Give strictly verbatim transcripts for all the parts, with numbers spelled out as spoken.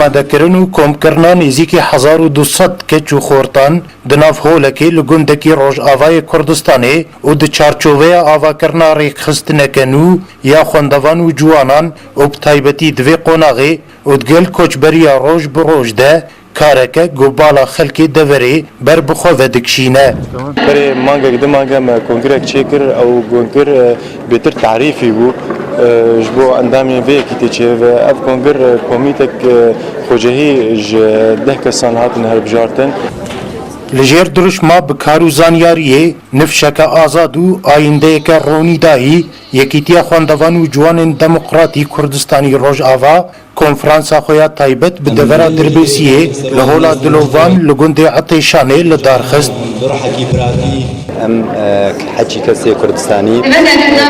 Amadekirin û komkirina nêzîkî hezar û du sed keç û xortan di nav holekê li gundekî Rojavayê Kurdistanê û di çarçoveya avakirina rêkxistineke nû ya xwendevan û ciwanan û bi taybetî di vê qonaxê û di gel koçberiya roj bi roj de kareke ku bala xelkê deverê ber bi xwe ve dikişîne. Berê mangek, du mange me kongirek çêkir, ew kongir, e, bêtir tarîfî bû, e, ji bo endamên vê yekîtiyê çêve. Ev kongir, e, komîtek, e, xwecehî ji deh kesan hatin hilbijartin. Li jêr dirûşma bi kar û zanyariyê, nifşeke azad û ayîndeyeke ronîdahî, Yekîtiya Xwendevan û Ciwanên Demokratî Kurdistanî Rojava, konferansa xwe ya taybet bi devera Dirbêsiyê li hola Dilovan li gundê Etêşanê li dar xist. Em, e, heçî kesê Kurdistanî,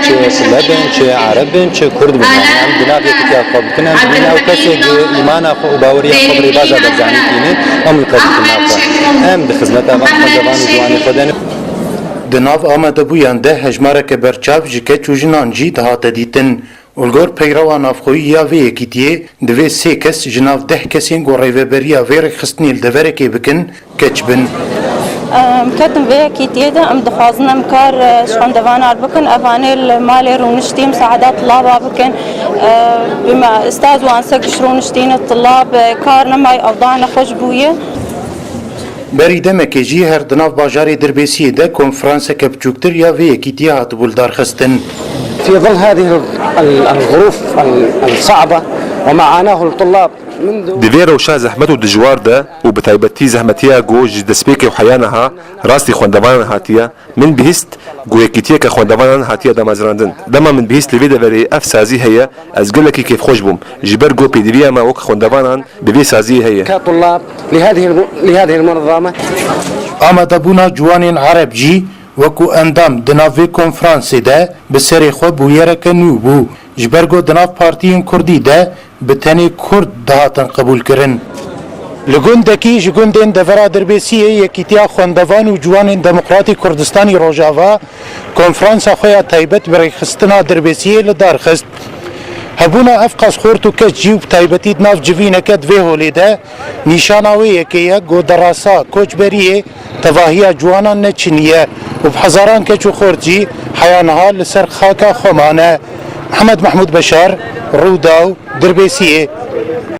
çi Kurd bin, çi Ereb bin, çi Kurd bin. Em di nav yekîtiya xwe bikin, em bînin ew kesê ku îmana xwe û baweriya xwe bi rêbaza Barzanî tînin, em wî qet dikin nav xwe. Em di xizmeta van xwendevan û ciwanê xwe de ne. Di nav amadebûyan de hejmareke berçav ji keç û jinan jî dihate dîtin. Û li gor peyrewa navxweyî ya vê yekîtiyê, divê sê kes ji nav deh kesên ku rêveberiya vê rêkxistinê li deverekê bikin, keç bin. Em ketin vê yekîtiyê de, em dixwazin em kar, e, ji xwendevanan bikin. Evanê li malê rûniştî, misaada tilaba bikin. E, bima, staz û ansek ji rûniştîne tilab, e, kar nemay, ewdane xwe ji bûye. Berî demekê jî her di nav bajarê Dirbêsiyê de konferanseke biçûktir ya vê yekîtiyê hatibû lidarxistin. في ظل هذه ال-، ال-، الظروف ال-، الصعبة وما عاناه الطلاب منذ Di vê rewşa zehmet û dijwar de û bi taybetî zehmetiya ku ji destpêkê û heya niha rastî xwendevanan hatiye, min bihîst ku yekîtiyeke xwendevanan hatiye damezrandin. Dema min bihîst li vê deverê ev sazî heye, ez gelekî kêfxweş bûm, ji ber ku pêdiviya me wek xwendevanan bi vê saziyê heye. كطلاب لهذه الم-، لهذه المنظمة. Amadebûna ciwanên Ereb jî wekû endam di nav vê konferansê de bi serê xwe bûyereke nû bû, ji ber ku di nav partiyên Kurdî de bi tenê Kurd dihatin qebûlkirin. Li gundekî ji gundên devera Dirbêsiyê Yekîtiya Xwendevan û Ciwanên Demokratî Kurdistanî Rojava konferansa xwe ya taybet bi rêkxistina Dirbêsiyê li dar xist. Hebûna ev qas xort û keç jî û bi taybetî di nav civîneke di vê holê de nîşana wê yekê ye ku derasa koçberiyê tevahiya ciwanan neçiniye û bi hezaran keç û xort jî heya niha li ser xaka xwe mane. Mihemed Mehmûd Beşar, Rûdaw, Dirbêsiyê.